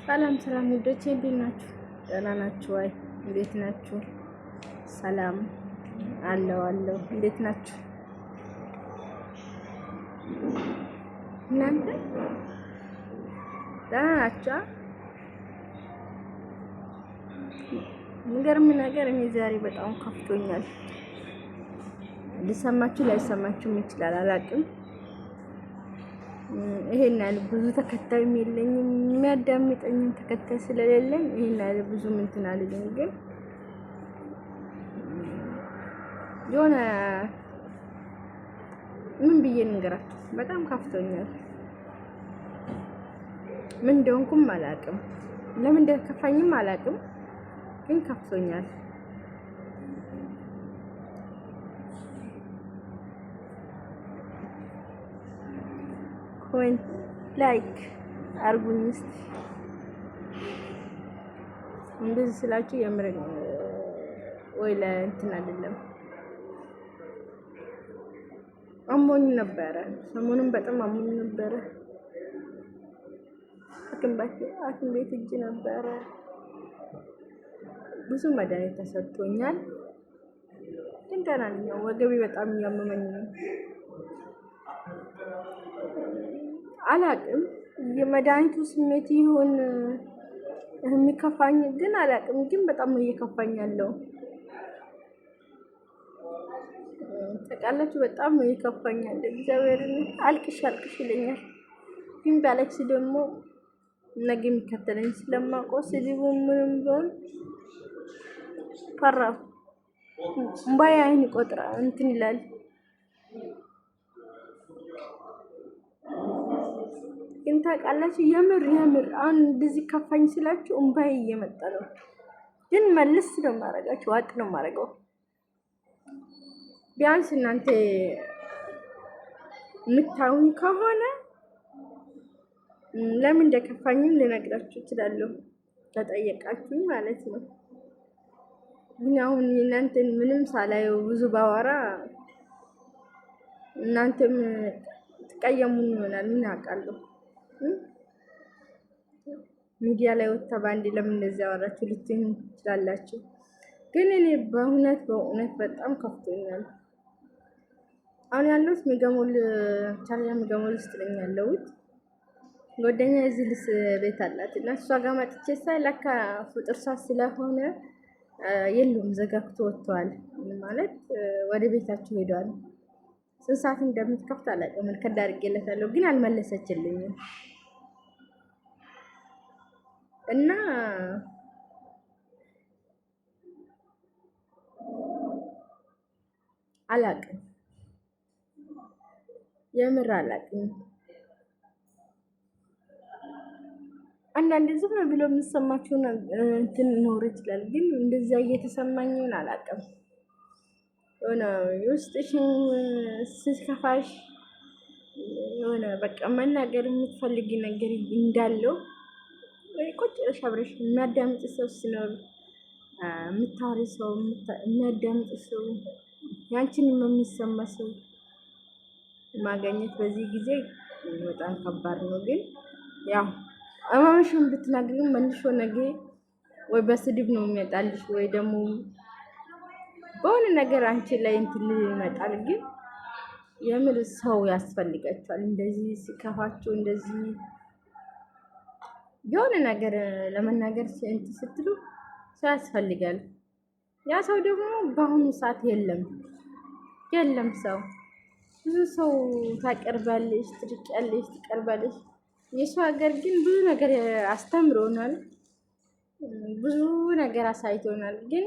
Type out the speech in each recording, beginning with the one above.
ሰላም ሰላም ውዶቼ እንዴት ናችሁ? ደህና ናችሁ ወይ? እንዴት ናችሁ? ሰላም አለው አለው። እንዴት ናችሁ እናንተ? ደህና ናችሁ? የሚገርም ነገር እኔ ዛሬ በጣም ከፍቶኛል። ሊሰማችሁ ላይሰማችሁም ይችላል፣ አላውቅም። ይሄን ያህል ብዙ ተከታይም የለኝም፣ የሚያዳምጠኝም ተከታይ ስለሌለኝ ይሄን ያህል ብዙም እንትን አልልም። ግን የሆነ ምን ብዬ ልንገራችሁ፣ በጣም ከፍቶኛል። ምን እንደሆንኩም አላውቅም፣ ለምን እንደከፋኝም አላውቅም፣ ግን ከፍቶኛል። Comment like አርጉኝ እስቲ። እንደዚህ ስላችሁ የምር ወይ ለእንትን አይደለም። አሞኝ ነበረ፣ ሰሞኑን በጣም አሞኝ ነበረ። ሐኪም ቤት እጅ ነበረ። ብዙ መድኃኒት ተሰጥቶኛል፣ ግን ደህና ነኝ። ወገቤ በጣም እያመመኝ ነው። አላቅም የመድኃኒቱ ስሜት ይሁን የሚከፋኝ ግን አላቅም፣ ግን በጣም ነው እየከፋኝ ያለው። ታውቃላችሁ፣ በጣም ነው እየከፋኝ ያለው። እግዚአብሔርን አልቅሽ አልቅሽ ይለኛል። ግን ባለቅስ ደግሞ ነገ የሚከተለኝ ስለማውቀው ስድቡ ምንም ቢሆን ፈራሁ። እምባዬ አይን ይቆጥራ እንትን ይላል። ግን ታውቃላችሁ የምር የምር አሁን እንደዚህ ከፋኝ ስላችሁ እምባዬ እየመጣ ነው። ግን መልስ ነው የማደርጋችሁ፣ ዋጥ ነው የማደርገው። ቢያንስ እናንተ የምታዩኝ ከሆነ ለምን እንደከፋኝም ልነግራችሁ እችላለሁ፣ ተጠየቃችሁኝ ማለት ነው። ግን አሁን እናንተን ምንም ሳላየው ብዙ ባወራ እናንተም ትቀየሙኝ ይሆናል። ምን አውቃለሁ። ሚዲያ ላይ ወጥታ በአንዴ ለምን እንደዚህ ያወራችሁ ልትሆን ትችላላችሁ። ግን እኔ በእውነት በእውነት በጣም ከፍቶኛል። አሁን ያለሁት ሚገሞል ቻርጃ ሚገሞል ውስጥ ነኝ ያለሁት። ጓደኛ እዚህ ልስ ቤት አላት እና እሷ ጋር መጥቼ ሳይ ለካ ፍጥር ሰዓት ስለሆነ የሉም፣ ዘጋግቶ ወጥተዋል። ማለት ወደ ቤታቸው ሄደዋል። ስንት ሰዓት እንደምትከፍት አላውቅም። record አድርጌለታለሁ ግን አልመለሰችልኝም። እና አላቅም፣ የምር አላቅም። አንዳንድ ዝም ብሎ የምሰማችሁ እንትን ኖር ይችላል፣ ግን እንደዚያ እየተሰማኝን አላቅም። የሆነ የውስጥሽን ስትከፋሽ የሆነ በቃ መናገር የምትፈልጊ ነገር እንዳለው ወይ ቁጭ ብለሽ አብረሽ የሚያዳምጥ ሰው ሲኖር የምታወሪ ሰው የሚያዳምጥ ሰው ያንቺንም የሚሰማ ሰው ማገኘት በዚህ ጊዜ በጣም ከባድ ነው። ግን ያው አማምሽን ብትናገሪም መልሶ ነገ ወይ በስድብ ነው የሚመጣልሽ ወይ ደግሞ በሆነ ነገር አንቺ ላይ እንትን ይመጣል። ግን የምር ሰው ያስፈልጋቸዋል። እንደዚህ ሲከፋቸው እንደዚህ የሆነ ነገር ለመናገር እንትን ስትሉ ሰው ያስፈልጋል። ያ ሰው ደግሞ በአሁኑ ሰዓት የለም የለም። ሰው ብዙ ሰው ታቀርባለች፣ ትርቂያለች፣ ትቀርባለች። የሰው ሀገር ግን ብዙ ነገር አስተምሮናል፣ ብዙ ነገር አሳይቶናል። ግን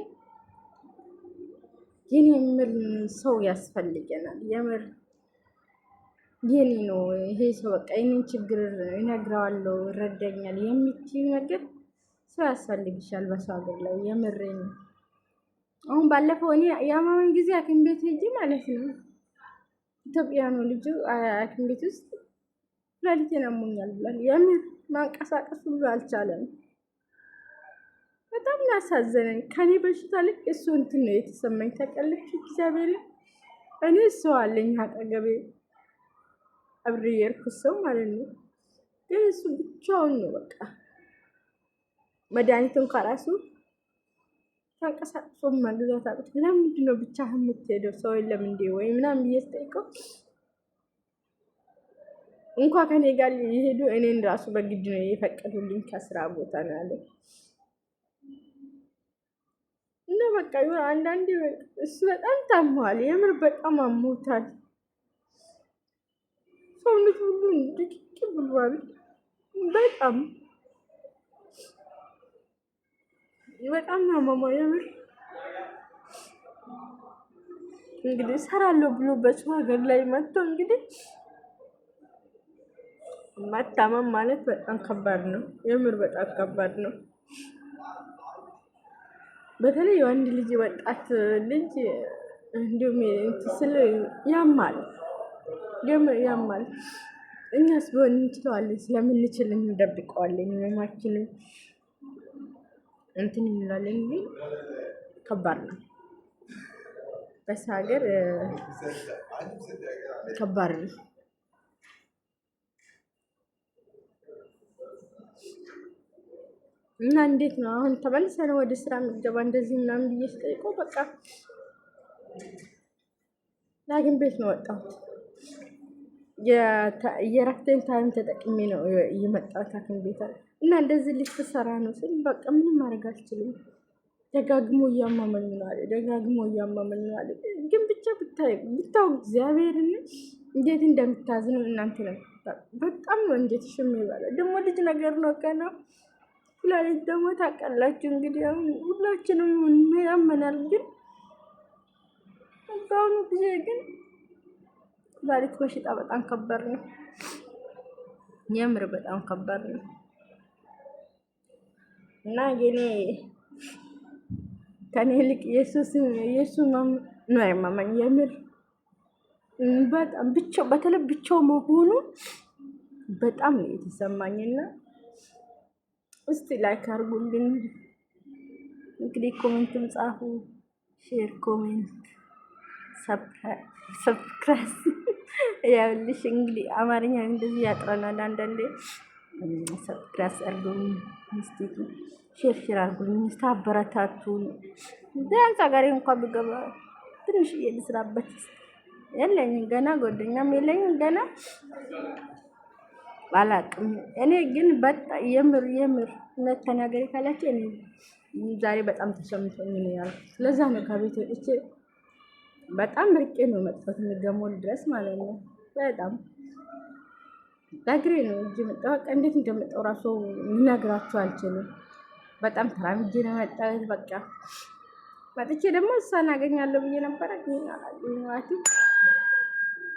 ግን የምር ሰው ያስፈልገናል። የምር የኔ ነው ይሄ ሰው በቃ የኔን ችግር እነግረዋለሁ፣ ይረዳኛል የምትይው ነገር ሰው ያስፈልግሻል በሰው ሀገር ላይ የምሬ ነው። አሁን ባለፈው እኔ የአማመን ጊዜ ሐኪም ቤት ሄጄ ማለት ነው ኢትዮጵያ ነው ልጁ ሐኪም ቤት ውስጥ ኩላሊቴን አሞኛል ብሏል። የምር ማንቀሳቀስ ሁሉ አልቻለም። በጣም ያሳዘነኝ። ከኔ በሽታ ልክ እሱ እንትን ነው የተሰማኝ ታውቂያለሽ። እግዚአብሔርን እኔ ሰው አለኝ አጠገቤ አብሬ የሄድኩት ሰው ማለት ነው። ግን እሱ ብቻውን ነው በቃ። መድኃኒቱን ከራሱ ተንቀሳቅሶ መግዛት አቅቶ ለምንድን ነው ብቻ የምትሄደው ሰው የለም እንዴ ወይ ምናምን ብዬ ስጠይቀው እንኳ ከኔ ጋር ሊሄዱ እኔን ራሱ በግድ ነው የፈቀዱልኝ ከስራ ቦታ ነው ያለ። እና በቃ የሆነ አንዳንዴ እሱ በጣም ታሟል፣ የምር በጣም አሞታል። ሰውነት ሁሉ ድቅቅ ብሏል። በጣም በጣም ነው አሟሟ የምር። እንግዲህ እሰራለሁ ብሎ በሰው ሀገር ላይ መጥቶ እንግዲህ መታመም ማለት በጣም ከባድ ነው። የምር በጣም ከባድ ነው። በተለይ የወንድ ልጅ ወጣት ልጅ እንዲሁም ስል ያማል፣ የምር ያማል። እኛስ ቢሆን እንችለዋለን፣ ስለምንችል እንደብቀዋለን፣ ህመማችንም እንትን እንላለን። ግን ከባድ ነው፣ በሰው ሀገር ከባድ ነው። እና እንዴት ነው አሁን ተመልሰን ወደ ስራ የሚገባ እንደዚህ ምናምን ብዬ ስጠይቀው በቃ ዳግም ቤት ነው ወጣሁት። የእረፍቴን time ተጠቅሜ ነው የመጣሁት ሐኪም ቤት እና እንደዚህ ልትሰራ ነው ስል በቃ ምንም ማድረግ አልችልም። ደጋግሞ እያማመኝ ነው አለ። ደጋግሞ እያማመኝ ነው አለ። ግን ብቻ ብታው እግዚአብሔርን እንዴት እንደምታዝኑ እናንተ ነው። በጣም ነው እንዴት ሽም ይባላል። ደግሞ ልጅ ነገር ነው ገና ኩላሊት ደግሞ ታውቃላችሁ እንግዲህ አሁን ሁላችንም ያመናል። ግን በአሁኑ ጊዜ ግን ኩላሊት በሽታ በጣም ከባድ ነው። የምር በጣም ከባድ ነው እና የኔ ከኔ ይልቅ የሱ ነው ያመመኝ። የምር በጣም ብቻው፣ በተለይ ብቻው መሆኑ በጣም ነው የተሰማኝና እስቲ like አድርጉልኝ። እንግዲህ comment ም ጻፉ፣ share፣ comment፣ subscribe ያውልሽ እንግዲህ አማርኛ እንደዚህ ያጥረናል አንዳንዴ። subscribe አድርጉኝ እስቲ share share አድርጉልኝ እስቲ አበረታቱን። ቢያንስ ሀገሬ እንኳን ብገባ ትንሽ ልስራበት የለኝም ገና ጓደኛም የለኝም ገና አላቅም። እኔ ግን በጣም የምር የምር እውነት ተናገሪ ካላችሁ እኔ ዛሬ በጣም ተሰምቶኝ ነው ያልኩት። ለዛ ነው ከቤት ወጥቼ በጣም ርቄ ነው መጥፋት የሚገሞል ድረስ ማለት ነው። በጣም በእግሬ ነው እጅ መጣሁ። በቃ እንዴት እንደመጣሁ ራሱ ልነግራችሁ አልችልም። በጣም ተራምጄ ነው የመጣሁት። በቃ መጥቼ ደግሞ እሷን አገኛለሁ ብዬ ነበረ፣ ግን አላገኘኋትም።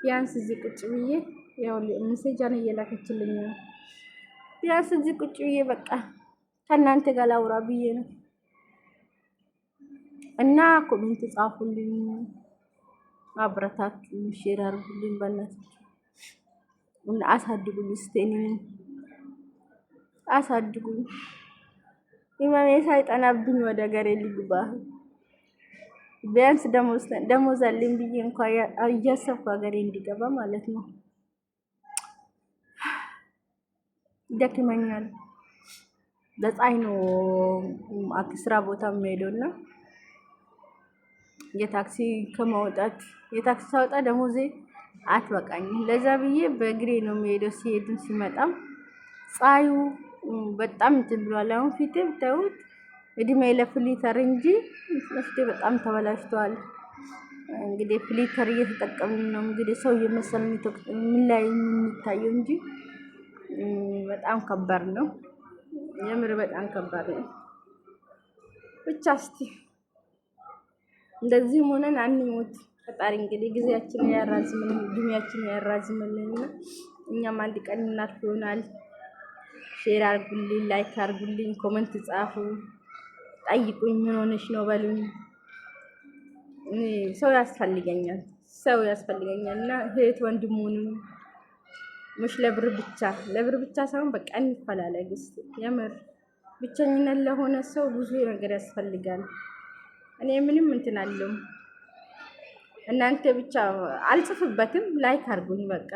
ቢያንስ እዚህ ቁጭ ብዬ ያው message ኣን እየላከችልኝ ነው። ቢያንስ እዚህ ቁጭ ብዬ በቃ ከእናንተ ጋር ላውራ ብዬ ነው። እና comment ጻፉልኝ፣ አብረታችሁ share አድርጉልኝ፣ በእናታችሁ እና አሳድጉኝ፣ እስቲ እኔን አሳድጉኝ። ኢማሜ ሳይጠናብኝ ወደ ሀገሬ ልግባ። ቢያንስ ደሞዝ አለኝ ብዬ እንኳ እያሰብኩ ሀገሬ እንዲገባ ማለት ነው። ይደክመኛል። በፀሐይ ነው ስራ ቦታ የምሄደው እና የታክሲ ከማውጣት የታክሲ ሳወጣ ደሞዜ አትበቃኝም። ለዛ ብዬ በእግሬ ነው የምሄደው። ሲሄድም ሲመጣም ፀሐዩ በጣም እንትን ብሏል። አሁን ፊቴ ብታዩት እድሜ ለ filter እንጂ ፊቴ በጣም ተበላሽቷል። እንግዲህ filter እየተጠቀምን ነው እንግዲህ ሰው እየመሰልን ምን ላይ የሚታየው እንጂ በጣም ከባድ ነው። የምር በጣም ከባድ ነው። ብቻ እስቲ እንደዚህም ሆነን አንሞት። ፈጣሪ እንግዲህ ጊዜያችንን ያራዝምልን፣ እድሜያችንን ያራዝምልንና እኛም አንድ ቀን እናርፍ ይሆናል። share አርጉልኝ፣ like አርጉልኝ፣ comment ጻፉ፣ ጠይቁኝ፣ ምን ሆነሽ ነው በሉኝ። ሰው ያስፈልገኛል፣ ሰው ያስፈልገኛል እና እህት ወንድሙንም مش ለብር ብቻ ለብር ብቻ ሳይሆን በቃ እንፈላለግ እስኪ። የምር ብቸኝነት ለሆነ ሰው ብዙ ነገር ያስፈልጋል። እኔ ምንም እንትን አለው እናንተ ብቻ አልጽፍበትም። like አድርጉኝ በቃ።